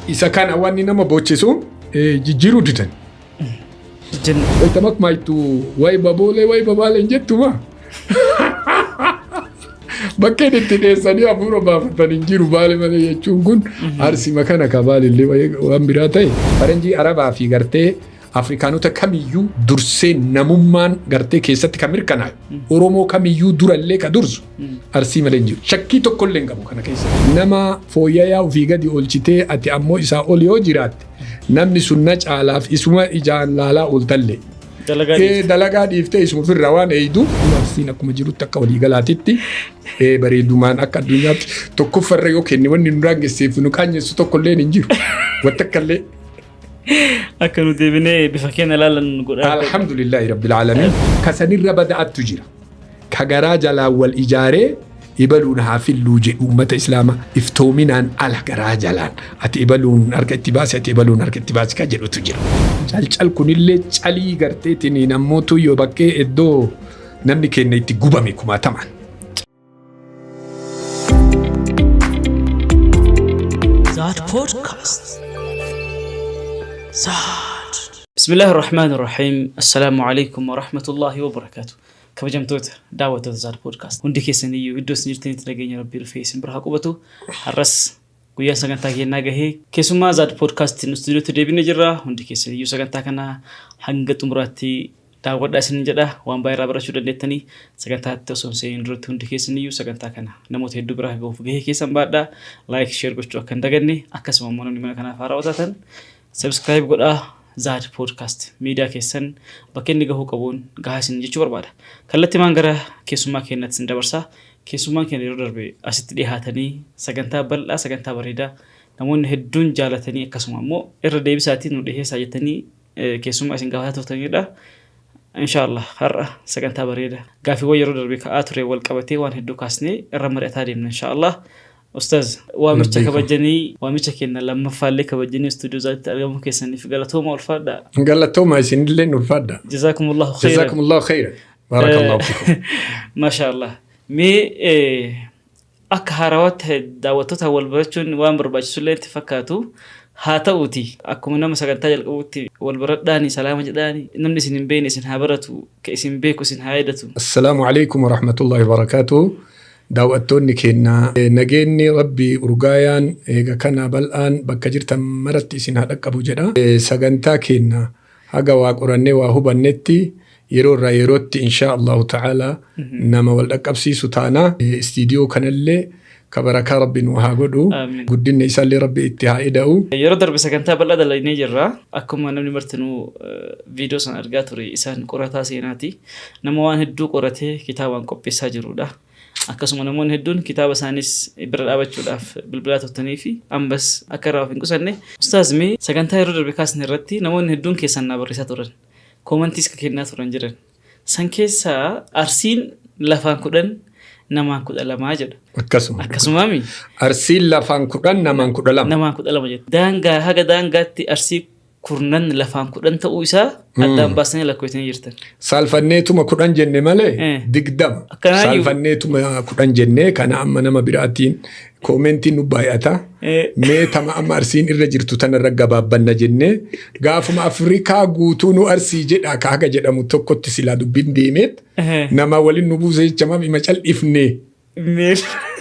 Isa kana wanni nama bochisu jijjiiruu didan. Jenna. Wayita makmaaytu wayi baboolee wayi babaalee hin jettuma. Bakkeen itti dheessanii hafuura baafatan hin jiru baale malee jechuun kun arsima kana ka baalillee waan biraa ta'e. Faranjii Arabaa fi gartee Afrikaanota kamiyyuu dursee namummaan gartee keessatti kan mirkanaa'e Oromoo kamiyyuu durallee ka dursu Arsii malee hin jiru. Shakkii tokkollee hin qabu kana keessa. Nama fooyyayaa ofii gadi oolchitee ati ammoo isaa ol yoo jiraatte namni sun na caalaaf isuma ijaan laalaa ooltallee. Dalagaa dhiifte. Dalagaa dhiiftee isuma ofirraa waan eeydu. Arsiin akkuma jirutti akka waliigalaatitti bareedumaan akka addunyaatti tokkoffarra yoo kenne wanni nu daangesseef nu qaanyessu tokkollee hin jiru. Wanta akkallee. Akka nu deebinee bifa keenya ilaalan nu godha. Alhamdulillahi Rabbil Aalamiin. Ka sanirra bada'attu jira. Ka garaa jalaan wal ijaaree ibaluun haa filluu jedhu uummata Islaamaa iftoominaan ala garaa jalaan ati ibaluun harka itti baasi ati ibaluun harka itti baasi ka jedhutu jira. Calcal kunillee calii garteetiin nammootu yoo bakkee iddoo namni keenya itti gubame kumaatamaan. Zaad Podcast. Zaad. Bismillaahi Rahmaani Rahiim. Assalaamu alaikum wa rahmatullahi wa barakaatu. Kabajamtoota daawwattoota Zaad Podcast. Hundi keessaniyyuu iddoo isin jirtanitti nageenya Rabbii dhufee isin bira haa qubatu. Har'as guyyaan sagantaa keenyaa gahee keessummaa Zaad Podcast istuudiyootti deebinee jirra. Hundi keessaniyyuu sagantaa kana hanga xumuraatti daawwadhaa isinin jedha. Waan baay'ee irraa barachuu dandeettanii sagantaatti osoo hin seeniin duratti hundi keessaniyyuu sagantaa kana namoota hedduu bira gahuuf gahee keessan baadhaa. Like, share gochuu akka hin daganne akkasuma immoo namni mana kanaaf haarawaa taatan subscribe godhaa. Zaad Podcast miidiyaa keessan bakka inni gahuu qabuun gahaa isin jechuu barbaada. Kallattimaan gara keessummaa keenyaatti isin dabarsa. Keessummaan keenya yeroo darbe asitti dhihaatanii sagantaa bal'aa sagantaa bareedaa namoonni hedduun jaalatanii akkasuma immoo irra deebisaatiin nu dhiheessaa jettanii keessummaa isin gaafataa turtanidha. Inshaallah har'a sagantaa bareeda gaaffiiwwan yeroo darbe ka'aa ture wal qabatee waan hedduu kaasnee irra mari'ataa deemna inshaallah. Ustaaz waamicha kabajanii waamicha keenya lammaffaallee kabajanii istuudiyoo Zaaditti argamuu keessaniif galatooma ulfaadha. Galatooma isinillee ulfaadha. Jazaakumullahu khairan. Jazaakumullahu khairan. Barakallahu fikum. Maasha Allah. Mee akka haarawaatti daawwattoota wal barachuun waan barbaachisullee itti fakkaatu. Haa ta'uuti akkuma nama sagantaa jalqabuutti wal baradhaani salaama jedhaani namni isin hin beekne isin haa baratu ka isin beeku isin haa yaadatu. Assalaamu alaikum warahmatullahi wabarakatuh. Daaw'attoonni keenna nageenni Rabbii urgaayaan eega kana bal'aan bakka jirtan maratti isin haa dhaqqabu jedha. Sagantaa keenna haga waa qorannee waa hubannetti yeroo irraa yerootti inshaa Allahu ta'ala nama wal dhaqqabsiisu taana. Istiidiyoo kanallee ka barakaa Rabbi nu haa godhu. Amiin. Guddinna isaallee Rabbi itti haa ida'u. Yeroo darbe sagantaa bal'aa dalagnee jirra. Akkuma namni martinuu viidiyoo sana argaa ture isaan qorataa seenaati. Nama waan hedduu qoratee kitaabaan qopheessaa jirudha. Akkasuma namoonni hedduun kitaaba isaanis bira dhaabachuudhaaf bilbilaa turtanii fi ammas akka irraa of hin qusanne. Ustaaz mee sagantaa yeroo darbe kaasne irratti namoonni hedduun keessan naa barreessaa turan. Koomantiis ka kennaa turan jiran. San keessaa Arsiin lafaan 10 namaan 12 jedha. Akkasuma. Akkasumaami? Arsiin lafaan 10 namaan 12. Namaan 12 jedha. Daangaa haga daangaatti Arsii kurnan lafaan 10 ta'uu isaa addaan baastanii lakkoftanii jirtan. Saalfanneetuma 10 jenne malee 20. Akkanaayyuu. Saalfanneetuma 10 jenne kana amma nama biraatiin koomentiin nu baay'ata. Mee tama amma Arsiin irra jirtu tanarra gabaabbanna jennee gaafuma Afrikaa guutuu nu Arsii jedha ka haga jedhamu tokkotti silaa dubbiin deemeet nama waliin nu buuse jecha maaf ima cal'ifne.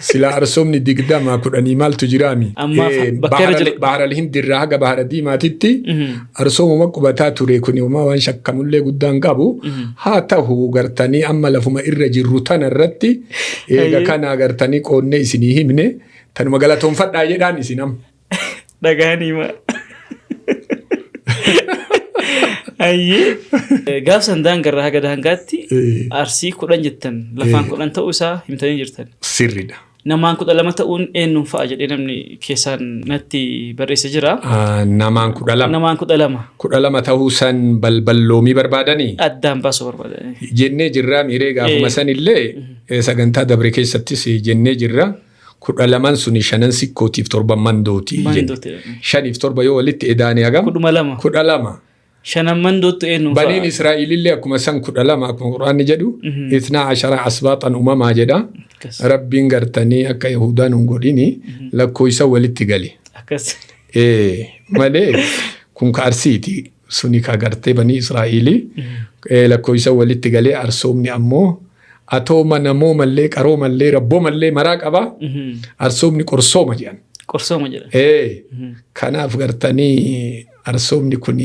Silaa arsoomni 20 10 maaltu jiraami? Ammaaf bakka irra jiru. Bahara Hindirraa haga Bahara Diimaatitti arsoomuma qubataa ture kun homaa waan shakkamullee guddaan qabu. Haa ta'u gartanii amma lafuma irra jirru tana irratti eega kana gartanii qoonnee isinii himne tanuma galatoonfadhaa jedhaan isin amma. Dhagahanii maa. Ayyee. Gaaf san daangarraa haga daangaatti Arsii 10 jettan lafaan 10 ta'uu isaa himtanii jirtan. Sirriidha. Namaan 12 ta'uun eenyuun fa'a jedhee namni keessaan natti barreesse jira. Namaan 12. Namaan 12. 12 ta'uu san balballoomii barbaadanii? Addaan baasuu barbaadanii. Jennee jirraa miiree gaafuma san illee sagantaa dabre keessattis jennee jirra. 12n suni shanan sikkootiif torban mandooti jenne. Mandooti jedhame. Shaniif torba yoo walitti edaane hagam? 12. 12. Shanan mandoottu eenyuun fa'a? Baniin Israa'ilillee akkuma san 12 akkuma Qur'aanni jedhu itnaa ashara asbaaxan umamaa jedha. Akkas. Rabbiin gartanii akka Yahudaan hin godhini lakkoofsa walitti gale. Akkas. Malee kun ka Arsiiti. Suni ka gartee banii Israa'ilii lakkoofsa walitti galee arsoomni ammoo atooma namoomallee qaroomallee rabboomallee maraa qaba. Arsoomni qorsooma jedhan. Qorsooma jedhan. Kanaaf gartanii arsoomni kun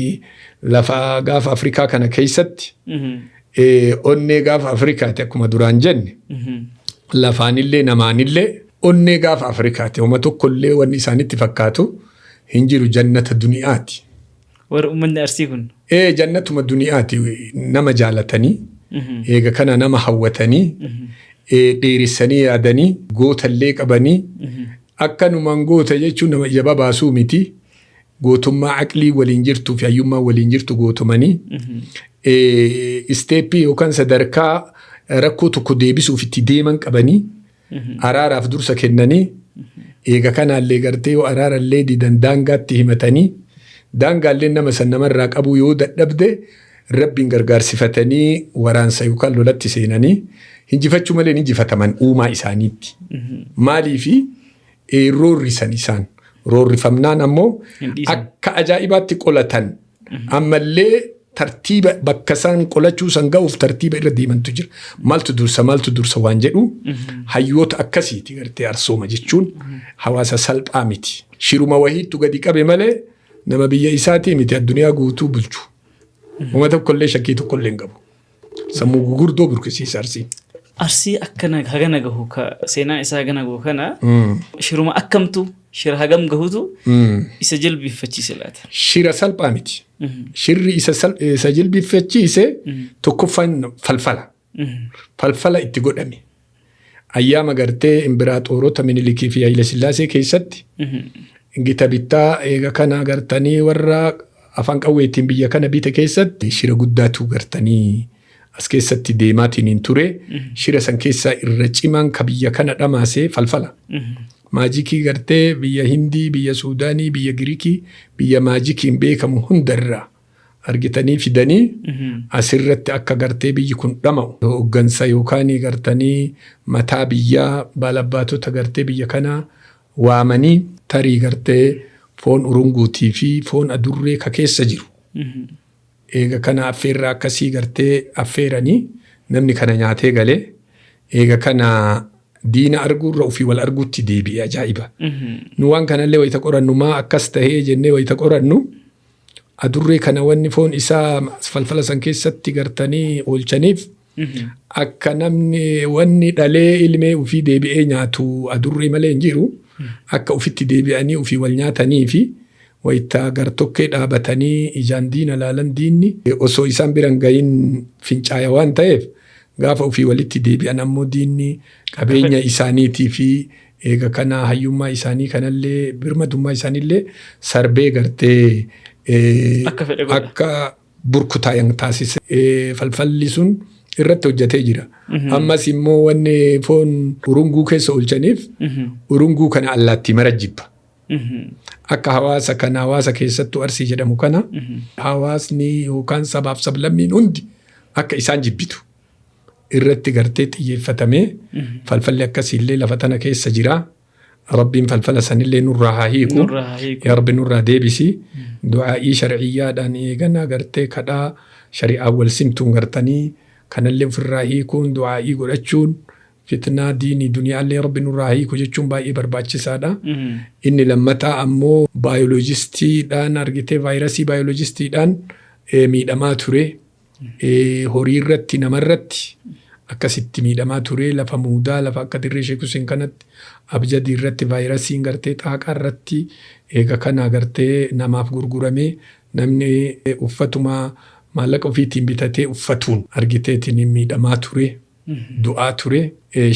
lafa gaafa Afrikaa kana keessatti onnee gaafa Afrikaati akkuma duraan jenne lafaanillee namaanillee onnee gaafa Afrikaati. Homa tokkollee wanni isaanitti fakkaatu hin jiru jannata duniyaati. Warri uummanni Arsii kun. Ee, jannatuma duniyaati nama jaalatanii eega kana nama hawwatanii dheeressanii yaadanii gootallee qabanii akkanumaan goota jechuun nama ija babaasuu miti. Gootummaa aqlii waliin jirtuu fi hayyummaa waliin jirtu gootomanii step yookaan sadarkaa rakkoo tokko deebisuuf itti deeman qabanii araaraaf dursa kennanii eega kanaallee gartee yoo araarallee didan daangaatti himatanii daangaallee nama san namarraa qabuu yoo dadhabde rabbiin gargaarsifatanii waraansa yookaan lolatti seenanii hinjifachuu malee hin injifataman uumaa isaaniitti. Maaliifi roorrisan isaan roorrifamnaan ammoo Hin dhiisan. akka ajaa'ibaatti qolatan ammallee tartiiba bakka isaan qolachuu san ga'uuf tartiiba irra deemantu jira. Maaltu dursa maaltu dursa waan jedhu hayyoota akkasiiti gartee arsooma jechuun hawaasa salphaa miti. Shiruma wahiittu gadi qabe malee nama biyya isaatii miti addunyaa guutuu bulchu. Uma tokkollee shakkii tokkollee hin qabu. Sammuu gugurdoo burkisiisa Arsiin. Arsii akkana hagana gahu ka seenaa isaa hagana gahu kana shiruma akkamtu shira hagam gahutu isa jilbiiffachiise laata? Shira salphaa miti. Shirri isa jilbiiffachiise tokkoffaan falfala. Falfala itti godhame. Ayyaama gartee imbiraaxoorota Minilikii fi Haayile Sillaasee keessatti gita bittaa eega kana gartanii warra afaan qawweetiin biyya kana bite keessatti shira guddaatu gartanii as keessatti deemaatiin hin ture. Shira san keessaa irra cimaan ka biyya kana dhamaasee falfala. Maajikii gartee biyya Hindii, biyya Suudaanii, biyya Giriikii, biyya maajikiin beekamu hundarraa argitanii fidanii asirratti akka gartee biyyi kun dhama'u hooggansa yookaan gartanii mataa biyyaa baalabbaatota gartee biyya kanaa waamanii tarii gartee foon urunguutii fi foon adurree ka keessa jiru. Eega kana affeerraa akkasii gartee affeeranii namni kana nyaatee galee eega kana diina arguurra ofii wal arguutti deebi'e ajaa'iba. Nu waan kanallee wayita qorannu maa akkas tahee jennee wayita qorannu adurree kana wanni foon isaa falfala san keessatti gartanii oolchaniif akka namni wanni dhalee ilmee ofii deebi'ee nyaatu adurree malee hin jiru akka ofitti deebi'anii ofii wal nyaatanii fi wayita gartokkee dhaabatanii ijaan diina laalan diinni osoo isaan biran gahin fincaaya waan ta'eef gaafa ofii walitti deebi'an ammoo diinni qabeenya isaaniitii fi eega kana hayyummaa isaanii kanallee birmadummaa isaaniillee sarbee gartee Akka fedhe godha. Akka burkutaayan taasise falfalli sun irratti hojjetee jira. Ammas immoo wanni foon urunguu keessa oolchaniif urunguu kana allaattii mara jibba. Akka hawaasa kana hawaasa keessattuu Arsii jedhamu kana hawaasni yookaan sabaaf sablammiin hundi akka isaan jibbitu irratti gartee xiyyeeffatamee falfalli akkasiillee lafa tana keessa jira. Rabbiin falfala sanillee nurraa haa hiiku. Nurraa haa hiiku. Yaa Rabbi nurraa deebisi. Du'aa'ii sharciyyaadhaan eegana gartee kadhaa shari'aa wal simtuun gartanii kanallee ofirraa hiikuun du'aa'ii godhachuun fitnaa diinii duniyaallee Rabbi nurraa haa hiiku jechuun baay'ee barbaachisaadha. Inni lammataa ammoo baayoloojistiidhaan argitee vaayirasii baayoloojistiidhaan miidhamaa ture. Horii irratti namarratti akkasitti miidhamaa ture lafa muudaa lafa akka dirree Sheek Hussein kanatti abjadii irratti vaayirasiin gartee xaaqaa irratti eega kana gartee namaaf gurguramee namni uffatuma maallaqa ofiitiin bitatee uffatuun argiteetiin miidhamaa ture. Du'aa ture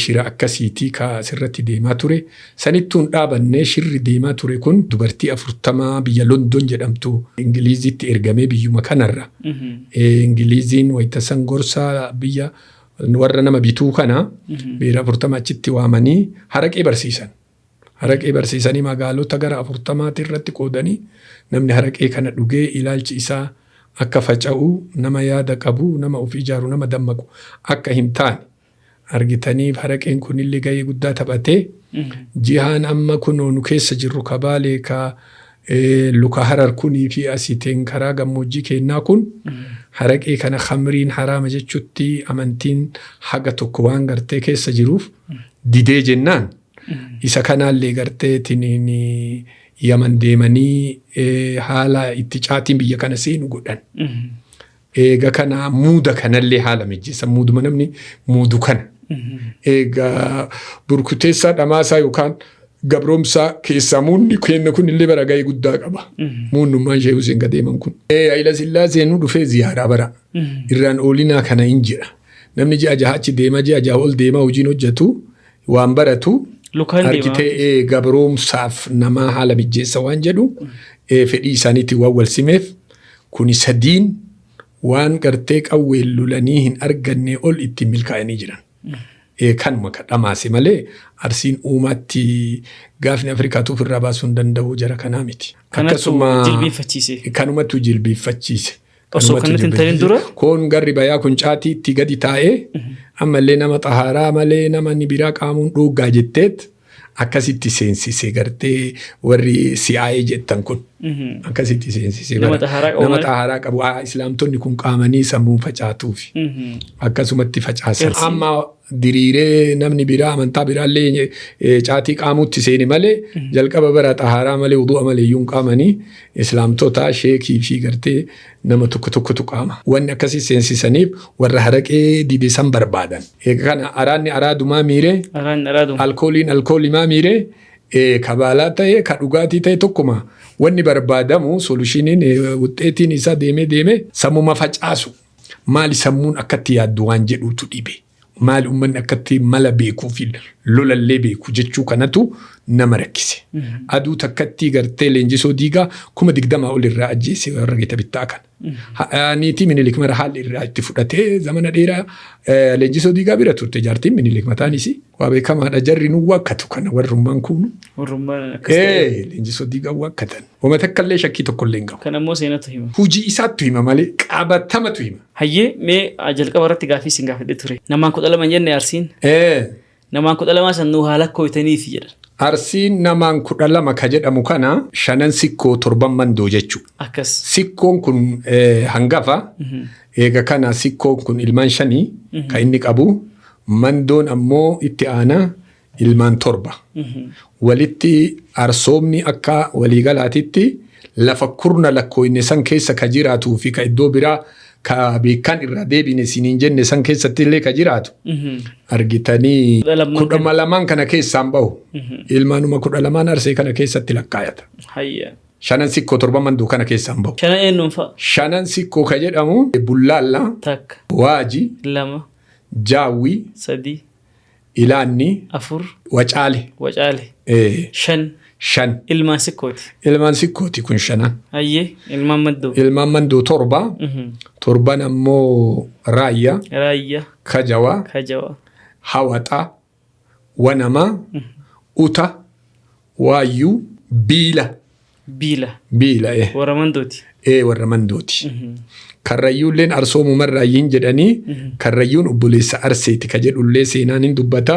shira akkasiitii ka asirratti deemaa ture. Sanittuu hin dhaabanne shirri deemaa ture kun dubartii 40 biyya London jedhamtu Ingiliizitti ergamee biyyuma kanarra. Ingiliiziin wayita san gorsa biyya warra nama bituu kana beera 40 achitti waamanii haraqee barsiisan. Haraqee barsiisanii magaalota gara 40ti irratti qoodanii namni haraqee kana dhugee ilaalchi isaa akka faca'u, nama yaada qabu, nama of ijaaru, nama dammaqu akka hin taane argitanii haraqeen kunillee gahee guddaa taphatee jihaan amma kunoo nu keessa jirru ka Baalee ka Luka Harar kunii fi asiiteen karaa gammoojjii keennaa kun haraqee kana khamriin haraama jechutti amantiin haga tokko waan gartee keessa jiruuf didee jennaan isa kanaallee gartee tiniin Yaman deemanii haala itti caatiin biyya kana seenu godhan. Eega kana muuda kanallee haala mijjeessa. Muuduma namni muudu kana. Eega burkuteessaa dhamaasaa yookaan gabroomsaa keessaa muudni kenna kun illee bara gahee guddaa qaba. Muudnummaan Sheek Huseen gadeeman kun. Hayila Sillaasee nu dhufee ziyaaraa bara. Irraan oolinaa kana hin jira. Namni ji'a jaha achi deema, ji'a jaha ol deema, hojiin hojjetu waan baratu. Lukaan deema. Argitee, gabroomsaaf namaa haala mijjeessa waan jedhu fedhii isaaniitiin waan wal simeef kuni sadiin waan gartee qawween lolanii hin arganne ol ittiin milkaa'anii jiran. Kanuma ka dhamaase malee Arsiin uumaatti gaafni Afrikaatu ofirraa baasuu hin danda'u jara kanaa miti. Kanattu jilbiinfachiise. Kanumatu jilbiinfachiise. Osoo kanatti hin ta'in dura? Kun garri bayaa kun caatii itti gadi taa'ee ammallee nama xahaaraa malee nama inni biraa qaamuun dhooggaa jetteet akkasitti seensise gartee warri si'aayee jettan kun. Akkasitti seensise. Nama xahaaraa qabu Nama malee. xahaaraa qabu. Islaamtonni kun qaamanii sammuu facaatuufi. Akkasumatti facaasan. Amma diriiree namni biraa amantaa biraallee caatii qaamuutti seene malee jalqaba bara xahaaraa malee wudu'a malee iyyuu hin qaamanii islaamtota sheekii fi gartee nama tokko tokkotu qaama. Wanni akkasii seensisaniif warra haraqee dide san barbaadan. Egaa kana araanni araadumaa miiree Araanni araaduma. Alkooliin alkoolimaa miiree kabaalaa ta'e ka dhugaatii ta'e tokkuma wanni barbaadamu solushiniin wuxxeetiin isaa deemee deemee sammuma facaasu. Maali sammuun akkatti yaaddu waan jedhuutu dhibe. Maali uummanni akkatti mala beekuu fi lolallee beeku jechuu kanatu nama rakkise. Aduu takkatti gartee Leenjisoo Diigaa 20,000 ol irraa ajjeese warra gita bittaa kana. Niitii Minilik mara haalli irraa itti fudhatee zamana dheeraa Leenjisoo Diigaa bira turte jaartiin Minilik mataan isii. Waa beekamaadha, jarri nu waakkatu kana warrummaan kuunu. Warrummaan akkas ta'e. Leenjisoo Diigaa waakkatan. Wama takka illee shakkii tokko illee hin qabu. Kan ammoo seenatu hima. Hujii isaattu hima malee qabatamatu hima. Hayyee, mee jalqaba irratti gaaffii isin gaafadhee ture. Namaan 12 hin jenne Arsiin. Namaan 12 san nuu haa lakkooytaniifi jedhan. Arsiin namaan 12 ka jedhamu kana shanan sikkoo torban mandoo jechuudha. Akkas. Sikkoon kun hangafa. Eega kana sikkoon kun ilmaan shanii ka inni qabu. Mandoon ammoo itti aanaa ilmaan torba. Walitti arsoomni akka waliigalaatitti lafa kurna lakkooyne san keessa ka jiraatuu fi ka iddoo biraa ka beekan irraa deebine siniin jenne san keessatti illee ka jiraatu. Argitanii 12 kudha lamaan kana keessaan bahu. Ilmaanuma 12n Arsee kana keessatti lakkaayata. Hayya. Shanan sikkoo torban mandoo kana keessaan bahu. Shanan eenyuun fa'a? Shanan sikkoo ka jedhamu Bullaalla, Takka. Waaji, Lama. Jaawwi, Sadi. Ilaanni, Afur. Wacaale. Wacaale. Shan. Shan. Ilmaan sikkooti. Ilmaan sikkooti kun shanan. Hayyee, ilmaan mandoo. Ilmaan mandoo torba. Torban ammoo Raayyaa, Raayyaa. Kajawa, Kajawa. Hawaxa, Wanamaa, Uta, Waayyuu, Biila. Biila. Biila. Warra mandooti. Warra mandooti. Karrayyuulleen arsoomumarraayyiin jedhanii Karrayyuun obboleessa Arseeti ka jedhullee seenaan hin dubbata.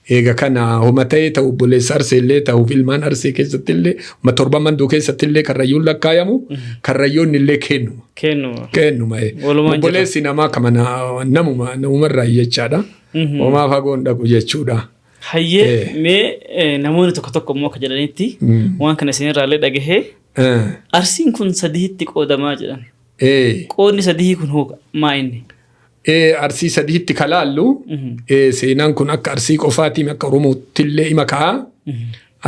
Eega kana homa ta'ee ta'u obboleessa Arseellee ta'uuf ilmaan Arsee keessatti illee torban mandoo keessatti illee Karrayyuun lakkaayamu, Karrayyoonni illee kennuma. Kennuma. Kennuma. Walumaan jira. Obboleessi namaa kama namuma namumarraa jechaadha. Homaa fagoon dhaqu jechuudha. Hayyee, mee namoonni tokko tokko immoo akka jedhanitti waan kana isinirraallee dhagahee Arsiin kun sadiitti qoodamaa jedhan. Qoodni sadii kun hoo maa inni? Arsii sadiitti ka laallu seenaan kun akka Arsii qofaatiin akka Oromootti illee ima ka'a.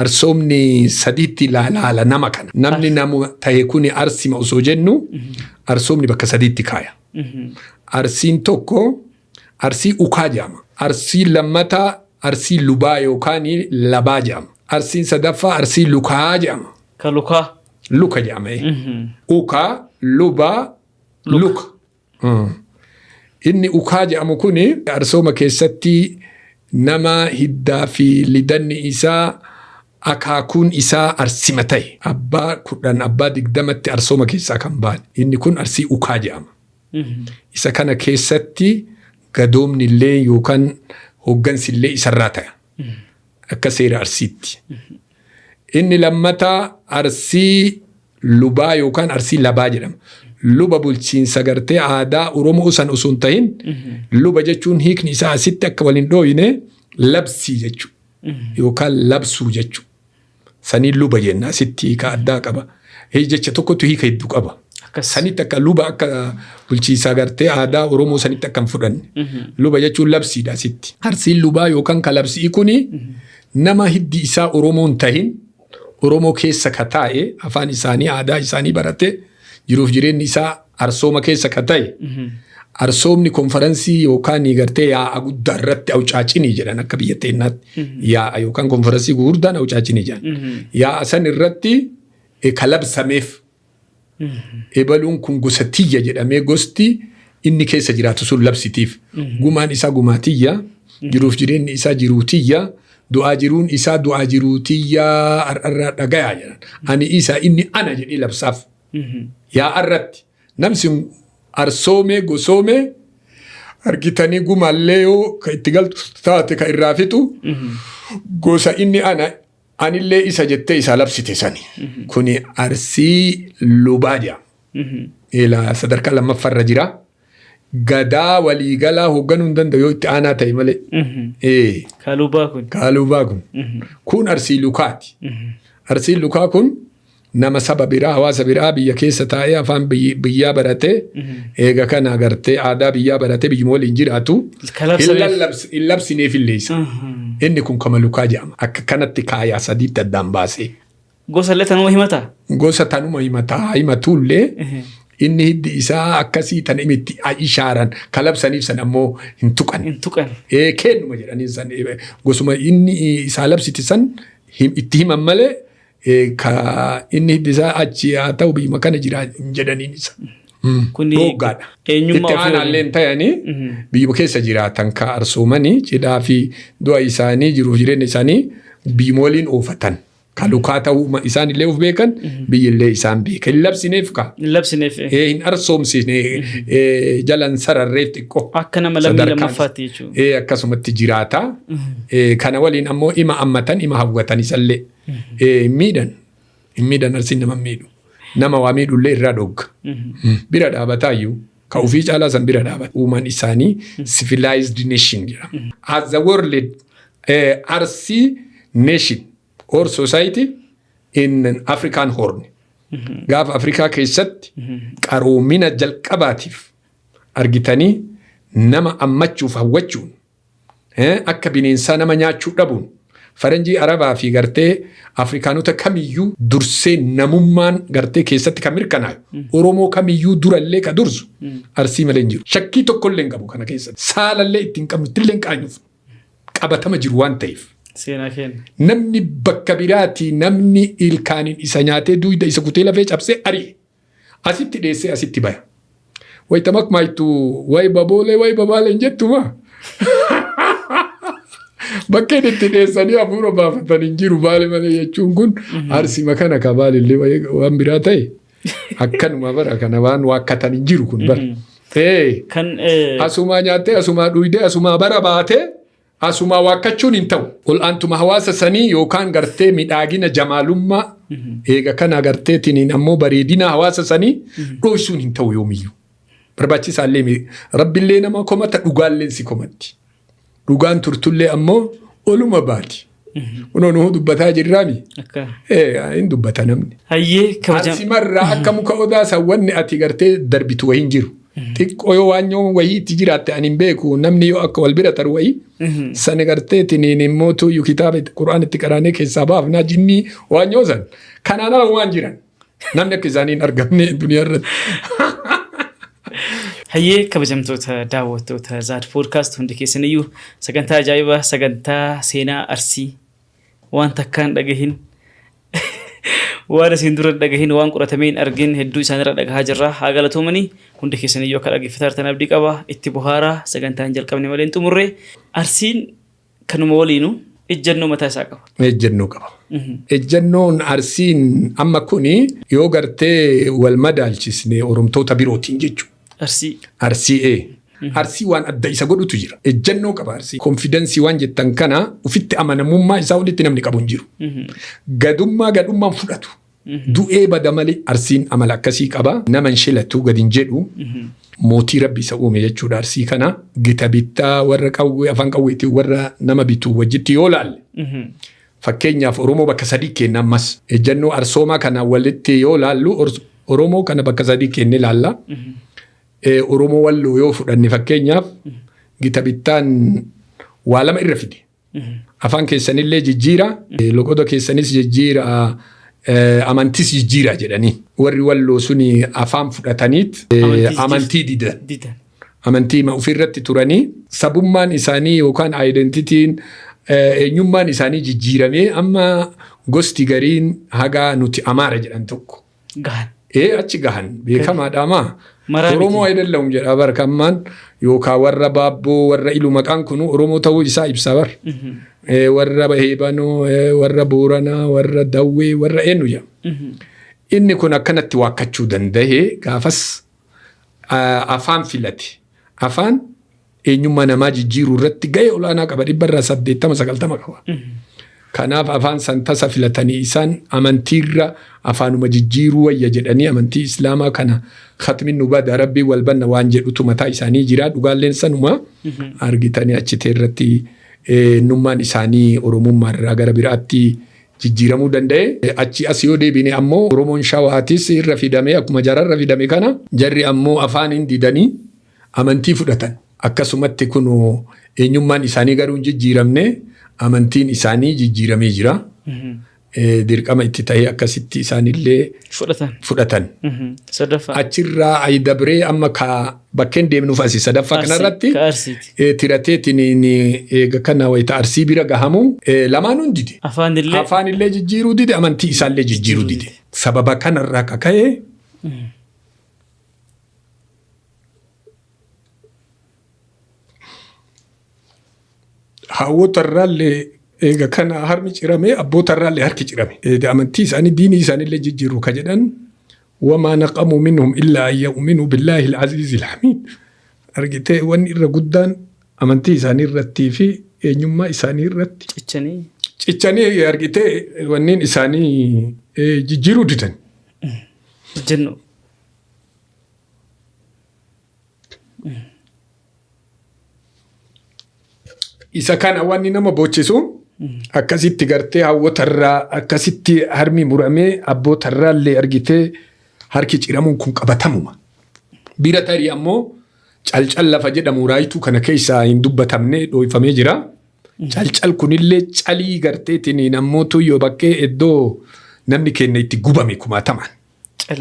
Arsoomni sadiitti laalaala nama kana. Namni nama ta'e kuni Arsima osoo jennu arsoomni bakka sadiitti kaaya. Arsiin tokko Arsii ukaa jedhama. Arsiin lammataa Arsii lubaa yookaan labaa jedhama. Arsiin sadaffaa Arsii lukaa jedhama. Ka lukaa. Luka jedhama. Ukaa, lubaa, luka. Inni ukaa jedhamu kuni arsooma keessatti nama hiddaa fi lidanni isaa akaakuun isaa arsima ta'e. Abbaa 10 abbaa 20tti arsooma keessaa kan ba'an. Inni kun Arsii ukaa jedhama. Isa kana keessatti gadoomni illee yookaan hooggansi illee isarraa ta'a. Akka seera Arsiitti. Inni lammataa Arsii Lubaa yookaan Arsii Labaa jedhama. Luba bulchiinsa gartee aadaa Oromoo san osoo hin tahin, luba jechuun hiikni isaa asitti akka waliin dhooyine labsii jechuudha. Yookaan labsuu jechuudha. Saniin luba jenna, asitti hiika addaa qaba. Jecha tokkotu hiika hedduu qaba. Sanitti akka luba akka bulchiinsa gartee aadaa Oromoo sanitti akka hin fudhanne. Luba jechuun labsiidha asitti. Arsiin lubaa yookaan ka labsii kuni nama hiddi isaa Oromoo hin tahin, Oromoo keessa ka taa'e, afaan isaanii, aadaa isaanii barate, jiruuf jireenyi isaa arsooma keessa ka ta'e, arsoomni konferansii yookaan gartee yaa'a guddaa irratti awcaacinii jedhan, akka biyya teenyaatti yaa'a yookaan konferansii gurguddaan awcaacinii jedhan. Yaa'a san irratti ka labsameef, ebaluun kun gosa tiyya jedhamee gosti inni keessa jiraatu sun labsitiif. Gumaan isaa gumaa tiyya, jiruuf jireenyi isaa jiruu tiyya, du'aa jiruun isaa du'aa jiruu tiyya, har'arraa dhagayaa jedhan. Ani isa, inni ana jedhee labsaaf. Yaa'a irratti namni sun arsoomee gosoomee argitanii gumaallee yoo ka itti galtu taate ka irraa fixu gosa inni ana, anillee isa jettee isaa labsite sani. Kuni Arsii Lubaa jedhama. Ila sadarkaa lammaffaarra jira. Gadaa waliigalaa hoogganuu hin danda'u yoo itti aanaa ta'e malee. Ka lubaa kun. Ka lubaa kun. Kun Arsii Lukaati. Arsiin Lukaa kun nama saba biraa, hawaasa biraa biyya keessa taa'ee afaan biyyaa baratee, eega kana agartee aadaa biyyaa baratee biyyuma waliin jiraatu. Ka labsameef. Hin labsineef illee isa. Inni kun kama lukaa jedhama. Akka kanatti kaayaa sadiitti addaan baasee. Gosa illee tanuma himata. Gosa tanuma himataa himatullee, inni hiddi isaa akkasii tan itti ishaaran ka labsaniif san ammoo hin tuqan. Hin tuqan. Kennuma jedhanii san gosuma inni isaa labsite san itti himan malee, ka inni hiddi isaa achi haa ta'u biyyuma kana jira hin jedhaniin isa. Kuni Dhooggaadha. eenyummaa Itti ofii aanaallee hin ta'anii biyyuma keessa jiraatan ka arsoomanii cidhaa fi du'a isaanii, jiruuf jireenya isaanii biyyuma waliin oofatan. Ka lukaa ta'uu isaan illee of beekan, biyyillee isaan beeka. Hin labsineef ka. Hin labsineef. Hin arsoomsine, jalan sararreef xiqqoo. Akka nama lammii Sadarkaan lammaffaatti jechuudha. Akkasumatti jiraata. Kana waliin ammoo ima ammatan, ima hawwatan isallee. Hin miidhan. Hin miidhan, Arsiin nama hin miidhu. Nama waa miidhullee irraa dhogga. Bira dhaabataayyuu. Ka ofii caalaa san bira dhaabata. Uumaan isaanii civilized nation jedhama. As the world Arsii nation or society in African Horn. Gaafa Afrikaa keessatti qaroomina jalqabaatiif argitanii nama ammachuuf hawwachuun, akka bineensaa nama nyaachuu dhabuun, faranjii Arabaa fi gartee Afrikaanota kamiyyuu dursee namummaan gartee keessatti kan mirkanaa'u, Oromoo kamiyyuu durallee ka dursu Arsii malee hin jiru. Shakkii tokkollee hin qabu kana keessatti. Saalallee ittiin qabnu, ittillee hin qaanyuuf, qabatama jiru waan ta'eef. Seenaa keenya. Namni bakka biraatii namni ilkaaniin isa nyaatee duyda isa kutee lafee cabsee ari'e. Asitti dheessee asitti baya. Wayita makmaaytu "Way baboolee, way babaalee" hin jettuma. Bakkeen itti dheessanii hafuura baafatan hin jiru Baale malee jechuun kun Arsima kana ka Baalillee waan biraa ta'e akkanuma bara kana waan waakkatan hin jiru kun bara. Kan Asumaa nyaattee, asumaa dhuydee, asumaa bara baatee, asumaa waakkachuun hin ta'u. Ol'aantuma hawaasa sanii yookaan gartee midhaagina jamaalummaa eega kana gartee tiniin ammoo bareedina hawaasa sanii dhoysuun hin ta'u yoomiyyuu. Barbaachisaallee rabbillee nama komata, dhugaallee si komatti. Dhugaan turtullee ammoo oluma baati. Kunoo nuhu dubbataa jirraami. Akka. Hin dubbata namni. Hayyee, kabajam. Arsimarraa akka muka odaa san wanni ati gartee darbitu wayii hin jiru. Xiqqoo yoo waan yoo wayii itti jiraatte ani hin beeku, namni yoo akka wal bira taru wayii sani gartee tiniin immoo tuyyuu kitaaba Qur'aan itti qaraanee keessaa baafnaa jinnii waan yoo san kanaan ala waan jiran namni akka isaanii hin argamne duniyaa irratti. Hayyee, kabajamtoota daawwattoota Zaad Podcast, hundi keessaniyyuu sagantaa ajaa'ibaa, sagantaa seenaa Arsii waan takkaan dhagahin, waan isin dura dhagahin, waan qoratamee hin argin hedduu isaanirra dhagahaa jirra. Haa galatoomanii, hundi keessaniyyuu akka dhaggeeffataa jirtan abdii qaba. Itti bohaaraa, sagantaa hin jalqabne malee hin xumurre. Arsiin kanuma waliinuu ejjennoo mataa isaa qaba. Ejjennoo qaba. Ejjennoon Arsiin amma kuni yoo gartee wal madaalchisne Oromtoota birootiin jechuudha. Arsii. Arsii. Arsii waan adda isa godhutu jira. Ejjennoo qaba Arsii. Confidence waan jettan kana, ufitti amanamummaa isaa olitti namni qabu hin jiru. Gadummaa gadhummaan fudhatu. Du'ee bada malee Arsiin amala akkasii qaba. Nama hin shilatu, gadi hin jedhu. Mootii Rabbi isa uume jechuudha Arsii kana. Gita bittaa warra qawwee, afaan qawweetiin warra nama bitu wajjitti yoo laalle. Fakkeenyaaf, Oromoo bakka sadii kenna ammas. Ejjennoo arsoomaa kana walitti yoo laallu, Oromoo kana bakka sadii kennee laalla. Oromoo Walloo yoo fudhanne, fakkeenyaaf, gita bittaan waa lama irra fide. Afaan keessanillee jijjiira, loqoda keessanis jijjiira, amantis jijjiira jedhanii. Warri Walloo suni afaan fudhataniit amantii didan. Didan. Amantii ofirratti turanii sabummaan isaanii yookaan identityn, eenyummaan isaanii jijjiiramee, amma gosti gariin haga nuti Amaara jedhan tokko. Gahan. Ee, achi gahan beekamaadha maa. Maraa miti. Oromoo አይደለሁም jedha barkammaan, yookaan warra Baabboo, warra Ilu, maqaan kunu Oromoo ta'uu isaa ibsa bar. Warra Heebanoo, warra Booranaa, warra Dawwee, warra eenyu jedha. Inni kun akkanatti waakkachuu danda'e gaafas afaan filate. Afaan eenyummaa namaa jijjiiruu irratti gahee olaanaa qaba, 80% 90% qaba. Kanaaf afaan san tasa filatanii, isaan amantiirra afaanuma jijjiiruu wayya jedhanii, amantii Islaamaa kana khatmin nu bada, Rabbii wal banna waan jedhutu mataa isaanii jira. Dhugaalleen sanuma argitanii achitee irratti eenyummaan isaanii Oromummaa irraa gara biraatti jijjiiramuu danda'e. Achi as yoo deebine ammoo, Oromoon Shawaatis irra fidame. Akkuma jararra fidame kana, jarri ammoo afaan hin didanii amantii fudhatan. Akkasumatti kun eenyummaan isaanii garuu hin jijjiiramne, amantiin isaanii jijjiiramee jira. Dirqama itti ta'ee akkasitti isaanillee fudhatan. Fudhatan. Sadaffaa. Achirraa ayi dabree amma ka bakkeen deemnuuf asii sadaffaa kanarratti Ka Arsiiti. Tirateetiin eega kana wayita Arsii bira gahamu lamaanuu hin dide. Afaan illee. Afaan illee jijjiiruu dide, amantii isaallee jijjiiruu dide. Sababa kanarraa kaka'ee hawwotarraallee eega kana harmi cirame, abbootarraallee harki cirame. Amantii isaanii, diinii isaaniillee jijjiiruu ka jedhan, وما نقموا منهم إلا أن يؤمنوا بالله العزيز الحميد. Argitee, wanni irra guddaan amantii isaanii irrattii fi eenyummaa isaanii irratti cichanii. Cichanii, argitee, wanneen isaanii jijjiiruu didan. Jennu. Isa kana wanni nama bochisu, akkasitti gartee hawwatarraa akkasitti harmi muramee, abbootarraallee argitee harki ciramuun kun qabatamuma. Bira tarii ammoo Calcal lafa jedhamu Raayituu kana keessaa hin dubbatamne, dhooyfamee jira. Calcal kunillee calii garteetiin nammootu yoo bakkee iddoo namni keenya itti gubame kumaatamaan.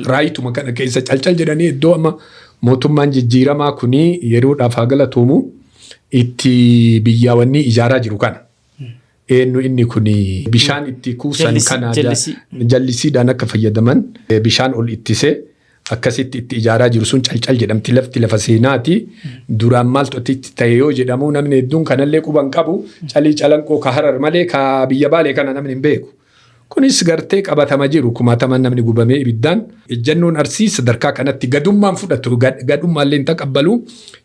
Raayituma kana keessa Calcal jedhanii, iddoo amma mootummaan jijjiiramaa kuni yeroodhaaf haa galatoomu itti biyyaawwanni ijaaraa jiru kana. Eenyu inni kuni bishaan itti kuusan kana jallisii. Jallisiidhaan akka fayyadaman bishaan ol ittisee akkasitti itti ijaaraa jiru sun Calcal jedhamti, lafti lafa seenaati. Duraan maaltu itti ta'e yoo jedhamu, namni hedduun kanallee quban qabu. Calii Calanqoo ka Harar malee ka biyya Baalee kana namni hin beeku. Kunis gartee qabatama jiru, kumaataman namni gubamee ibiddaan. Ejjannoon Arsii sadarkaa kanatti gadummaan fudhatu, gadhummaallee hin taqabbalu,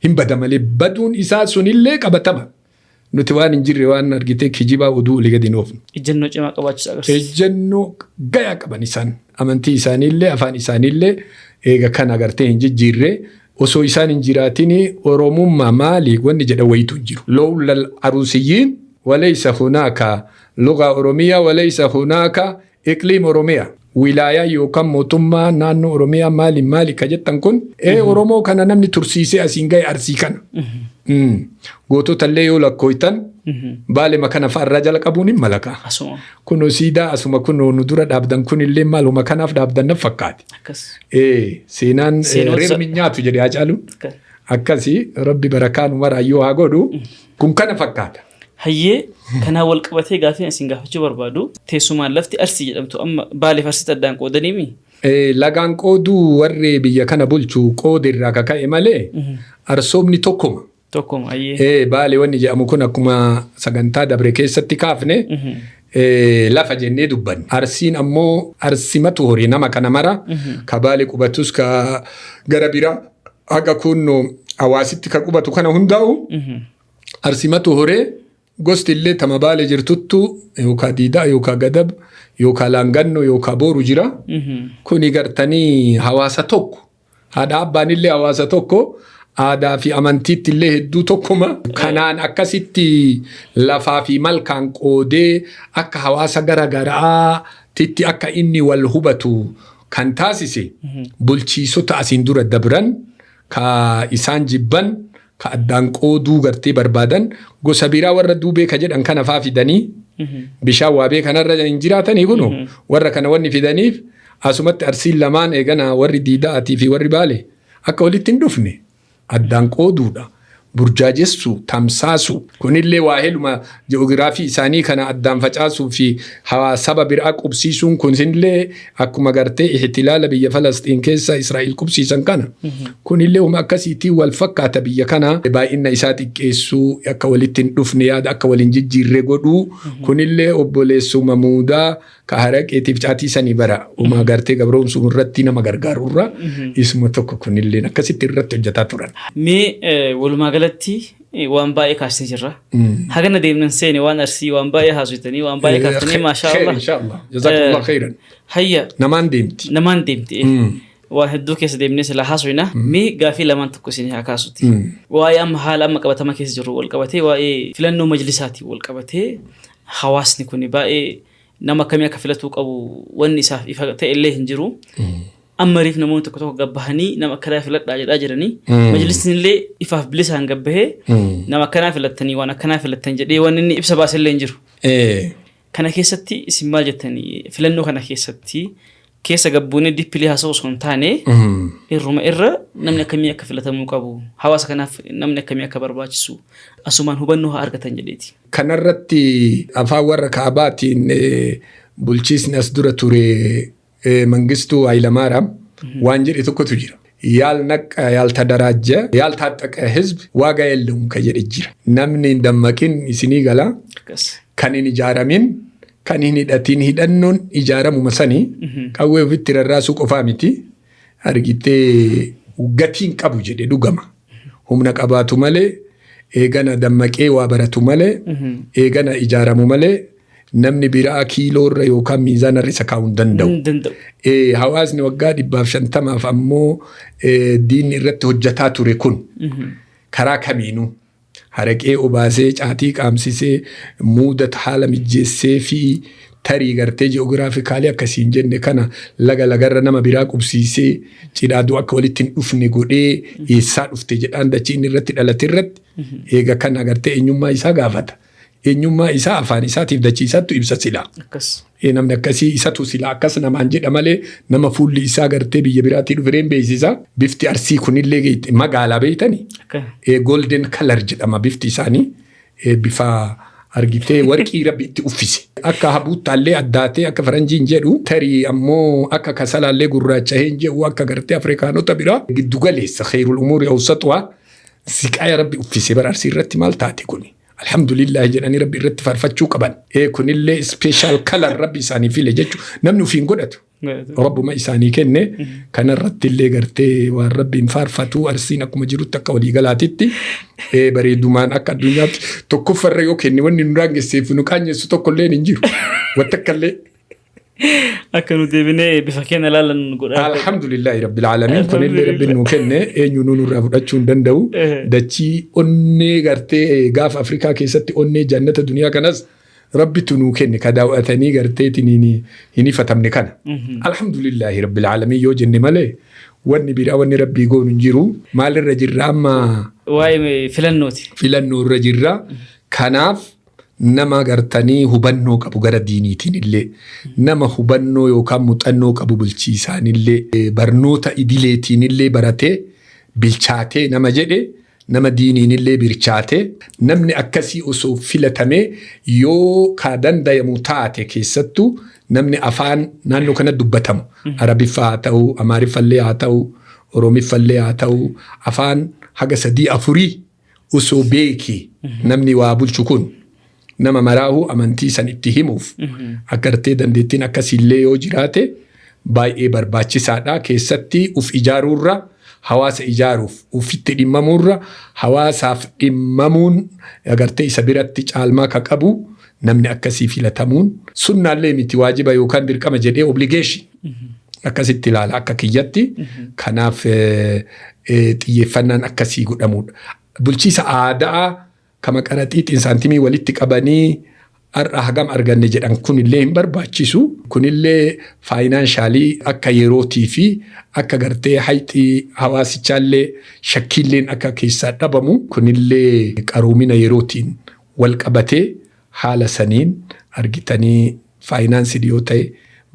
hin bada malee, baduun isaa sunillee qabatama. Nuti waan hin jirre, waan argitee kijibaa oduu olii gadi hin oofnu. Ejjennoo cimaa qabaachuus agarsiisa. Ejjennoo gayaa qaban isaan, amantii isaaniillee afaan isaaniillee eega kana agartee hin jijjiirre, osoo isaan hin jiraatin Oromummaa maali wanni jedha wayitu hin jiru. لولا الأروسيين وليس هناك لغة أورومية وليس هناك إقليم Oromiyaa. Wilaayaa yookaan mootummaa naannoo Oromiyaa maali maali ka jettan kun, Oromoo kana namni tursiisee asiin gahe Arsii kana. Gootota illee yoo lakkooytan, Baalema kana fa'arraa jala qabuun hin malaka. Asuma. Kunoo siidaa asuma kunoo nu dura dhaabdan kun illee maaluma kanaaf dhaabdan na fakkaate. Akkas. Seenaan reermi nyaatu jedhee Haacaaluun. Akkasii Rabbi barakaa nu maraayyuu haa godhu. Kun kana fakkaata. Hayyee, kanaan wal qabatee gaaffii isin gaafachuu barbaadu, teessumaan lafti Arsii jedhamtu amma Baaleef Arsiitti addaan qoodaniimi? Lagaan qooduu warri biyya kana bulchu qoode irraa kaka'e malee arsoomni tokkuma. Tokkuma, hayyee. Baale wanni jedhamu kun akkuma sagantaa dabre keessatti kaafne lafa jennee dubbanne. Arsiin ammoo arsimatu horii nama kana mara, ka Baale qubatus, ka gara biraa haga kunno Hawaasitti ka qubatu kana hundaa'u Arsimatu horee, gosti illee tama Baale jirtuttu yookaan Diidaa yookaan Gadab yookaan Laanganno yookaan Booru jira. Kuni gartanii hawaasa tokko. Haadha abbaan illee hawaasa tokko, aadaa fi amantiitti illee hedduu tokkuma. Kanaan akkasitti lafaa fi malkaan qoodee akka hawaasa gara garaatitti akka inni wal hubatu kan taasise bulchiisota asiin dura dabran ka isaan jibban, ka addaan qooduu gartee barbaadan, gosa biraa warra duubee ka jedhan kana faa fidanii bishaan waabee kanarra hin jiraatanii. Kunu warra kana wanni fidaniif asumatti Arsiin lamaan eegana warri Diida'atii fi warri Baale akka walitti hin dhufne addaan qooduudha. Burjaajessu, tamsaasu. Kunillee waa heluma ji'oogiraafii isaanii kana addaan facaasuu fi saba biraa qubsiisuun kunillee akkuma gartee ihtilaala biyya Falasxiin keessa Israa'el qubsiisan kana. Kunillee huma akkasiitiin wal fakkaata. Biyya kana baay'ina isaa xiqqeessuu, akka walitti hin dhufne, yaada akka waliin jijjiirre godhuu. Kunillee obboleessuma muudaa ka haraqeetiif caatii sanii bara uma gartee gabroomsuu irratti nama gargaarurra isuma tokko. Kunillee akkasitti irratti hojjetaa turan. Mee walumaa galatti waan baay'ee kaasnee jirra. Hagana deemnan seene waan Arsii waan baay'ee haasofitanii, waan baay'ee kaaftanii, maashaa Allah. Inshallah. Jazakumullah khairan. Hayya. Namaan deemti. Namaan deemti. Waan hedduu keessa deemnee sila haasofina. Mee gaafii lamaan tokko isin haa kaasuti. Waa'ee amma haala amma qabatama keessa jiru wal qabatee, waa'ee filannoo majlisaatiin wal qabatee, hawaasni kun baay'ee nama akkamii akka filatuu qabu wanni isaaf ifa ta'e illee hin jiru. Amma riif namoonni tokko tokko gabbahanii nama akkanaa filadhaa jedhaa jiranii. Majlisni illee ifaaf bilisaan gabbahee nama akkanaa filattanii, waan akkanaa filattan jedhee wanni inni ibsa baase illee hin jiru. Kana keessatti isin maal jettanii? Filannoo kana keessatti keessa gabbuunee deeply haasa'u osoo hin taane, irruma irra namni akkamii akka filatamuu qabu, hawaasa kanaaf namni akkamii akka barbaachisu asumaan hubannoo haa argatan jedheeti. Kanarratti afaan warra kaabaatiin bulchiisni as dura ture, Mangistuu Hayilamaaraam, waan jedhe tokkotu jira. ያልነቃ፣ ያልተደራጀ፣ ያልታጠቀ ህዝብ ዋጋ የለውም ka jedhe jira. Namni hin dammaqin isinii gala. Kan hin ijaaramin, kan hin hidhatin, hidhannoon ijaaramuma sanii qawwee ofitti rarraasuu qofaa miti. Argitee gatiin qabu jedhe dhugama. Humna qabaatu malee, eegana dammaqee waa baratu malee, eegana ijaaramu malee, namni biraa kiiloorra yookaan miizaanarra isa kaa'uu hin danda'u. Hin danda'u. Hawaasni waggaa 150f ammoo diinni irratti hojjataa ture kun karaa kamiinuu haraqee obaasee, caatii qaamsisee, muuda haala mijjeessee fi tarii gartee geographically akkasiin jenne kana laga lagarra nama biraa qubsiisee cidhaaduu akka walitti hin dhufne godhee, eessaa dhufte jedhaan dachii inni irratti dhalate irratti eega kana gartee eenyummaa isaa gaafata. Eenyummaa isaa afaan isaatiif dachii isaattu ibsa silaa. Namni akkasii isatu silaa akkas namaan jedha malee nama fuulli isaa gartee biyya biraatii dhufee beeksisa. Bifti Arsii kunillee magaalaa beeytanii. Golden color jedhama bifti isaanii. Bifa argitee warqii rabbi itti uffise. Akka habuuttaallee addaatee akka faranjiin jedhu, tarii ammoo akka kasalaallee gurraachahee hin jedhu, akka gartee Afrikaanota biraa giddu galeessa. خير الأمور أوسطها siqaaya rabbi uffise bara Arsii irratti maal taate kuni? Alhamdulillah jedhanii rabbi irratti faarfachuu qaban. Kunillee special color rabbi isaanii file jechuudha. Namni ofiin godhatu. Rabbuma isaanii kenne. Kanarratti illee gartee waan rabbiin faarfatu. Arsiin akkuma jirutti akka waliigalaatitti bareedumaan akka addunyaatti tokkoffarra yoo kenne wanni nu daangesseef nu qaanyessu tokkollee hin jiru. Wanta akkallee. Akka nu deebinee bifa keenya ilaalan godha. Alhamdulillahi rabbil aalamiin, kunillee rabbiin nuu kenne, eenyu nu nurraa fudhachuu hin danda'u. Dachii onnee gartee gaafa Afrikaa keessatti onnee jannata duniyaa kanas rabbitu nuu kenne, ka daawwatanii garteetiin hin ifatamne kana. Alhamdulillahi rabbil aalamiin yoo jenne malee wanni biraa wanni rabbii goonu hin jiru. Maalirra jirra amma? Waa'ee filannooti. Filannoo irra jirra. Kanaaf nama gartanii hubannoo qabu gara diiniitiin illee, nama hubannoo yookaan muuxannoo qabu bulchiisaan illee, barnoota idileetiin illee baratee bilchaatee nama jedhe, nama diiniin illee bilchaatee, namni akkasii osoo filatamee yoo ka dandayamu taate, keessattuu namni afaan naannoo kana dubbatamu Arabiffaa haa ta'u, Amaariffallee haa ta'u, Oromiffallee haa ta'u, afaan haga sadii afurii osoo beekee, namni waa bulchu kun nama maraahuu amantii san itti himuuf agartee dandeettiin akkasiillee yoo jiraate baay'ee barbaachisaadha. Keessatti uf ijaaruurra Hawaasa ijaaruuf ufitti dhimmamuurra hawaasaaf dhimmamuun agartee isa biratti caalmaa ka qabu namni akkasii filatamuun sunnaallee miti, waajiba yookaan dirqama jedhee, obligation akkasitti ilaala akka kiyyatti. Kanaaf xiyyeeffannaan akkasii godhamuudha. Bulchiisa aadaa kama qaraxiixiin saantimii walitti qabanii har'a hagam arganne jedhan kunillee hin barbaachisu. Kunillee financially akka yerootii fi akka gartee hayxii hawaasichaallee shakkiilleen akka keessaa dhabamu, kunillee qaroomina yerootiin wal qabatee haala saniin argitanii faayinaansii yoo ta'e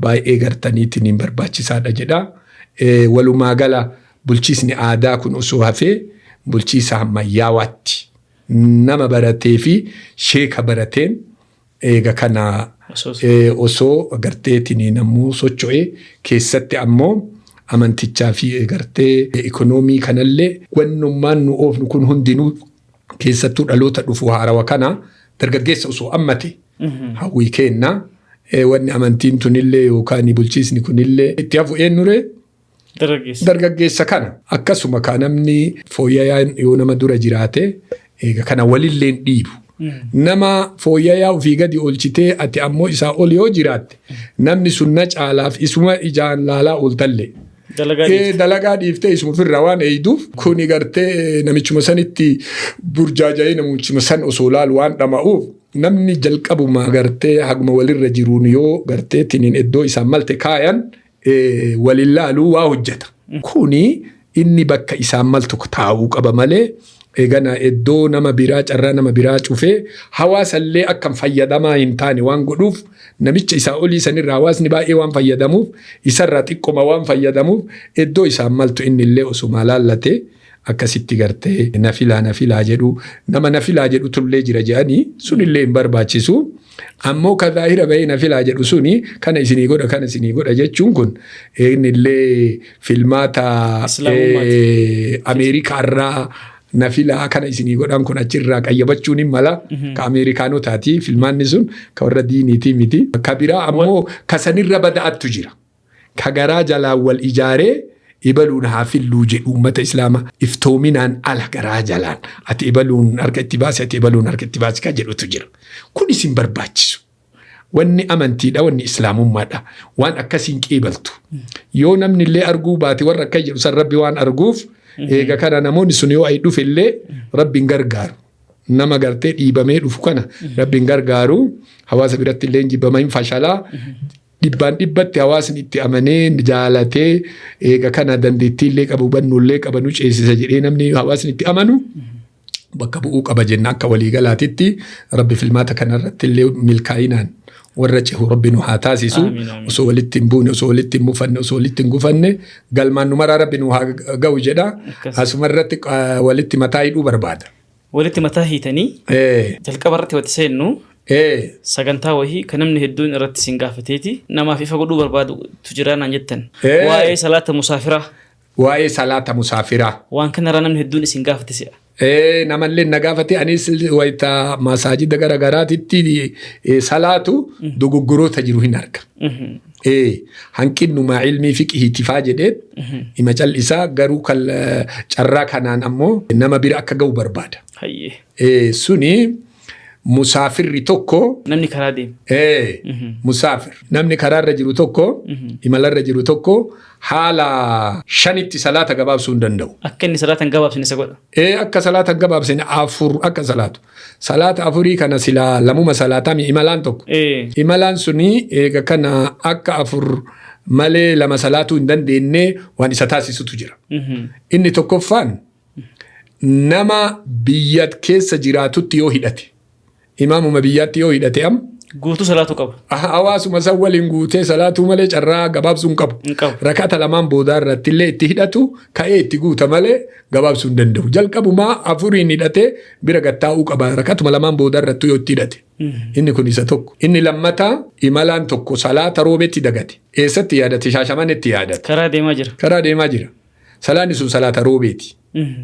baay'ee gartaniitiin hin barbaachisaadha jedha. Walumaa gala bulchiisni aadaa kun osoo hafee bulchiisa ammayyaawaatti nama baratee fi sheeka barateen eega kana osoo garteetiin namuu socho'e, keessatti ammoo amantichaa fi gartee ikonoomii kanallee wannummaan nu oofnu kun hundinuu, keessattuu dhaloota dhufu haarawa kana dargaggeessa osoo ammate hawwii kenna. Wanni amantiin tunillee yookaan bulchiisni kunillee itti hafu eenyuree? Dargaggeessa. Dargaggeessa kana. Akkasuma ka namni fooyyayaan yoo nama dura jiraate eega kana walilleen dhiibu. Nama fooyyayaa ofii gadi oolchitee ati ammoo isaa ol yoo jiraatte, namni sun na caalaaf isuma ijaan laalaa ooltallee. Dalagaa dhiifte. Dalagaa dhiiftee isuma ofirraa waan eeyduuf, kuni gartee namichuma sanitti burjaaja'ee namichuma san osoo laalu waan dhama'uuf, namni jalqabuma gartee haguma walirra jiruun yoo gartee tiniin iddoo isaan malte kaayan walin laaluu waa hojjeta. Kuni inni bakka isaan maltu taa'uu qaba malee eegana iddoo nama biraa, carraa nama biraa cufee hawaasallee akka fayyadamaa hin taane waan godhuuf, namicha isaa olii sanirraa hawaasni baay'ee waan fayyadamuuf, isarraa xiqqoma waan fayyadamuuf, iddoo isaan maltu inni illee osuma laallate akkasitti gartee nafilaa nafilaa jedhu, nama nafilaa jedhu tullee jira jedhanii sunillee hin barbaachisu. Ammoo ka zaahira bahee nafilaa jedhu suni kana isinii godha, kana isinii godha jechuun kun inni illee filmaata Islaamummaati. Ameerikaarraa nafilaa kana isinii godhan kun achirraa qayyabachuun hin mala. Ka Ameerikaanotaati filmaanni sun, ka warra diiniitii miti. Ka biraa ammoo ka sanirra bada'attu jira. Ka garaa jalaan wal ijaaree ibaluun haa filluu jedhu, uummata islaamaa iftoominaan ala garaa jalaan ati ibaluun harka itti baasi, ati ibaluun harka itti baasi ka jedhutu jira. Kun isin barbaachisu. Wanni amantiidha, wanni islaamummaadha. Waan akkasiin qeebaltu. Yoo namni illee arguu baate, warra akka jedhu san Rabbi waan arguuf, eega kana namoonni sun yoo ayi dhufe illee Rabbi hin gargaaru. Nama gartee dhiibamee dhufu kana Rabbi hin gargaaru. Hawaasa biratti illee jibbama, hin fashalaa. Dhibbaan dhibbatti hawaasni itti amanee jaalatee eega kana dandeettii illee qabu, hubannoo illee qaba, nu ceesisa jedhee namni hawaasni itti amanu bakka bu'uu qaba jenna akka waliigalaatitti. Rabbi filmaata kanarratti illee milkaa'inaan warra cehu Rabbi nu haa taasisu. Amiin, amiin. Osoo walitti hin buune, osoo walitti hin mufanne, osoo walitti hin gufanne galmaan nu maraa Rabbi nu haa ga'u jedha. Akkas. Asuma irratti walitti mataa hidhuu barbaada. Walitti mataa hiitanii jalqaba irratti walitti seennu sagantaa wahii kan namni hedduun irratti isin gaafateeti namaaf ifa godhuu barbaadutu jira naan jettan. Waa'ee salaata musaafiraa. Waa'ee salaata musaafiraa. Waan kanarraa namni hedduun isin gaafate si'a. Namallee na gaafate. Anis wayita masaajida gara garaatitti salaatu dogoggoroota jiru hin arga. Hanqinnumaa ilmii fiqhiitifaa jedhee ima cal'isaa, garuu carraa kanaan ammoo nama bira akka ga'u barbaada. Hayyee. Suni musaafirri tokko Namni karaa deemu. Musaafir namni karaarra jiru tokko, imalarra jiru tokko, haala shanitti salaata gabaabsuu hin danda'u. Akka inni salaata hin gabaabsine isa godha. Akka salaata hin gabaabsine, afur akka salaatu. Salaata afurii kana silaa lamuma salaataa mi imalaan tokko. Imalaan suni eega kana akka afur malee lama salaatuu hin dandeenye waan isa taasisutu jira. Inni tokkoffaan nama biyya keessa jiraatutti yoo hidhate, imaamuma biyyaatti yoo hidhate amma Guutuu salaatu qaba. Hawaasuma san waliin guutee salaatuu malee carraa gabaabsuu hin qabu. Hin qabu. Rakata lamaan boodaa irratti illee itti hidhatu ka'ee itti guuta malee gabaabsuu hin danda'u. Jalqabumaa afuriin hidhatee bira gattaa'uu qaba. Rakatuma lamaan boodaa irratti yoo itti hidhate. Inni kun isa tokko. Inni lammataa imalaan tokko salaata roobetti dagate. Eessatti yaadate? Shaashamanetti yaadate. Karaa deemaa jira. Karaa deemaa jira. Salaanni sun salaata roobeeti.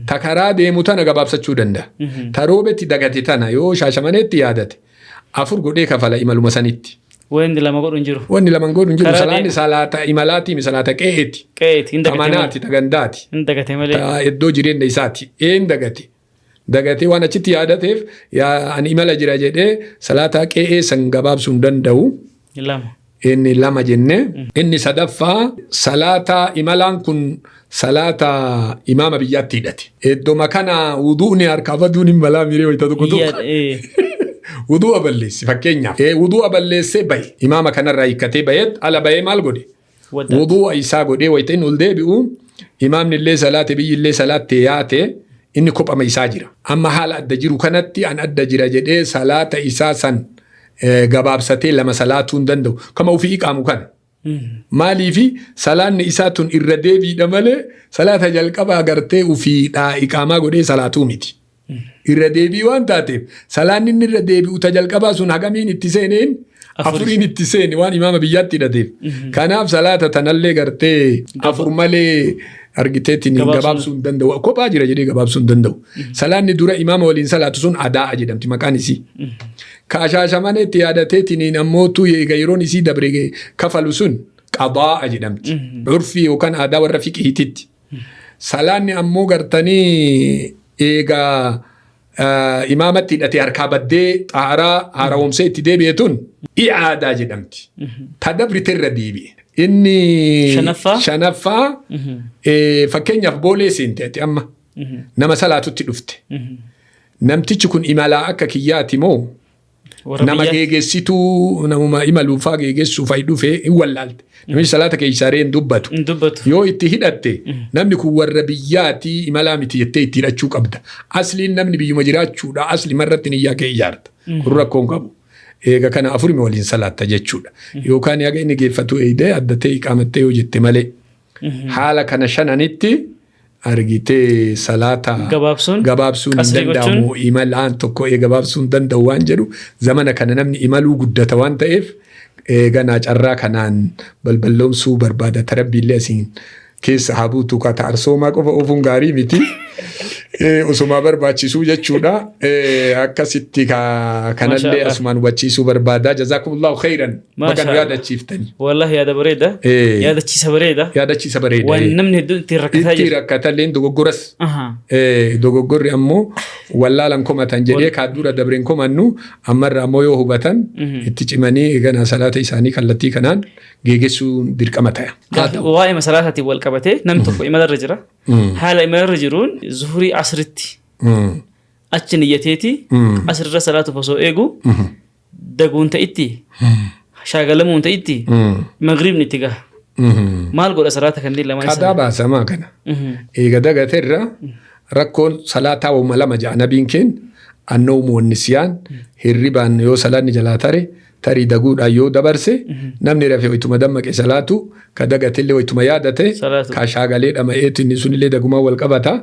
Ta karaa deemu tana gabaabsachuu danda'a. Ta roobetti dagate tana yoo Shaashamaneetti yaadate afur godhee kafala imaluma sanitti. Wanni lama godhu hin jiru. Wanni lama godhu hin jiru. Karaa Salaanni salaata imalaatii salaata qe'eeti. Qe'eeti hin Ta dagate malee. manaati ta gandaati. Hin dagate malee. Ta iddoo jireenya isaati. Een dagate. Dagatee waan achitti yaadateef yaa ani imala jira jedhee salaata qe'ee san gabaabsuu hin danda'u. Lama. Inni lama jenne. Inni sadaffaa salaata imalaan kun salaata imaama biyyaatti hidhate. Iddoma kana wuduuni harkaa baduun hin malaa miree wayita tokko tokko. Wudu'a balleesse fakkeenyaaf. Wudu'a balleessee bahe. Imaama kanarraa hiikkatee baheet ala bahee maal godhe? Wudu'a isaa godhee wayita inni ol deebi'u imaamni illee salaate biyyi illee salaatte yaate inni kophama isaa jira. Amma haala adda jiru kanatti an adda jira jedhee salaata isaa san gabaabsatee lama salaatuu hin danda'u. Kama ofii iqaamu kana. Maaliifi salaanni isaa tun irra deebiidha malee salaata jalqabaa gartee ufiidhaa iqaamaa godhee salaatuu miti. Irra deebii waan taateef salaanni inni irra deebi'u ta jalqabaa sun hagamiin itti seeneen afuriin itti seene waan imaama biyyaatti hidhateef. Kanaaf salaata tanallee gartee afur malee argiteetiin gabaabsuu hin danda'u. Kophaa jira jedhee gabaabsuu hin danda'u. Salaanni dura imaama waliin salaatu sun adaa'a jedhamti maqaan isii. Ka ashaashamaneetti yaadateetiin ammootu eega yeroon isii dabre kafalu sun qadaa'a jedhamti. Urfii yookaan aadaa warra fiqihiititti. Salaanni ammoo gartanii eega imaamatti hidhatee harkaa baddee xaaraa haara'oomsee itti deebi'e tun i'aadaa jedhamti. Ta dabrite irra deebi'e. Inni Shanaffaa? Shanaffaa fakkeenyaaf boolee seente ati amma nama salaatutti dhufte. Namtichi kun imalaa akka kiyyaati moo Warra nama biyyaa- geegessituu namuma imaluufaa geegessuuf ayi dhufe hin wallaalte. Namichi salaata keessaa ree hin dubbatu. Hin dubbatu. Yoo itti hidhatte namni kun warra biyyaatii imalaa miti jettee itti hidhachuu qabda. Asliin namni biyyuma jiraachuudha asli marratti niyyaa kee ijaarta. Kun rakkoo hin qabu. Eega kana afurima waliin salaatta jechuudha. Yookaan haga inni geeffatu eeyidee addatee iqaamattee yoo jette malee. Haala kana shananitti argitee salaata Gabaabsuun, gabaabsuun hin qasrii danda'amu imalaan tokko gabaabsuu hin danda'u waan jedhu zamana kana namni imaluu guddata waan ta'eef ganaa carraa kanaan balballoomsuu barbaada tarabbiillee asiin keessa haa buutu ka ta'arsoomaa qofa oofuun gaarii miti. Osumaa barbaachisuu jechuudha. Akkasitti kanallee Masha Allah. asumaan hubachiisuu barbaada. Jazaakumullahu khairan. Baga nu Masha Allah. yaadachiiftani. Wallahi yaada bareeda. Yaadachiisa bareeda. Yaadachiisa bareeda. Waan namni hedduun ittiin rakkataa Itti jiru. rakkatalleen dogoggoras. Dogoggorri ammoo wallaalan komatan jedhee kaa dura dabreen komannu ammarra ammoo yoo hubatan itti cimanii eegana salaata isaanii kallattii kanaan geegessuun dirqama ta'a. Haa ta'u. Waa'ee salaataatiin wal qabatee namni tokko imalarra jira. Haala imalarra jiruun zuhurii asritti achi niyyateeti asirra salaatuuf osoo eegu daguun ta'itti shaagalamuun ta'itti magriibni itti gaha. Maal godha salaata kanneen lamaan Qadaa isa? baasamaa kana. Eega dagaterra rakkoon salaataa wama lama ja'a nabiin keen annawmu wannisiyaan hirribaan yoo salaanni jalaa tare tarii daguudhaan yoo dabarse namni rafe waytuma dammaqe salaatu ka dagatellee waytuma yaadate Salaatu. ka shaagalee dhama'eetiin inni sunillee dagumaa wal qabata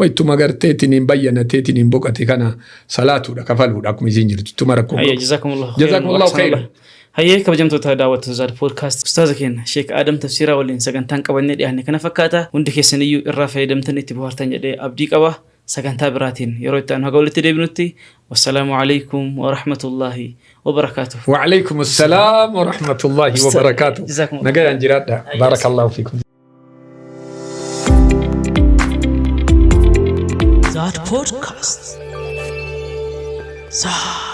waytuma garteetiin hin bayyanateetiin hin boqate kana salaatuudha kafaluudha akkuma isiin jirtu ittuma rakkoo Hayya qabu. jazakumullahu khairan. Jazakumullahu khairan. Hayyee kabajamtoota daawwattoota Zaad Podcast ustaaza keenya Sheek Adam Tafsiiraa waliin sagantaan qabannee dhiyaanne kana fakkaata. Hundi keessan iyyuu irraa fayyadamtan itti bohaartan jedhee abdii qaba. Sagantaa biraatiin yeroo itti aanu haga walitti deebinutti wassalaamu alaikum wa rahmatullahi wa barakaatuh. وعليكم السلام ورحمة الله وبركاته. جزاكم الله. نجايا جيران بارك الله فيكم. Zaad Podcast. Zaad.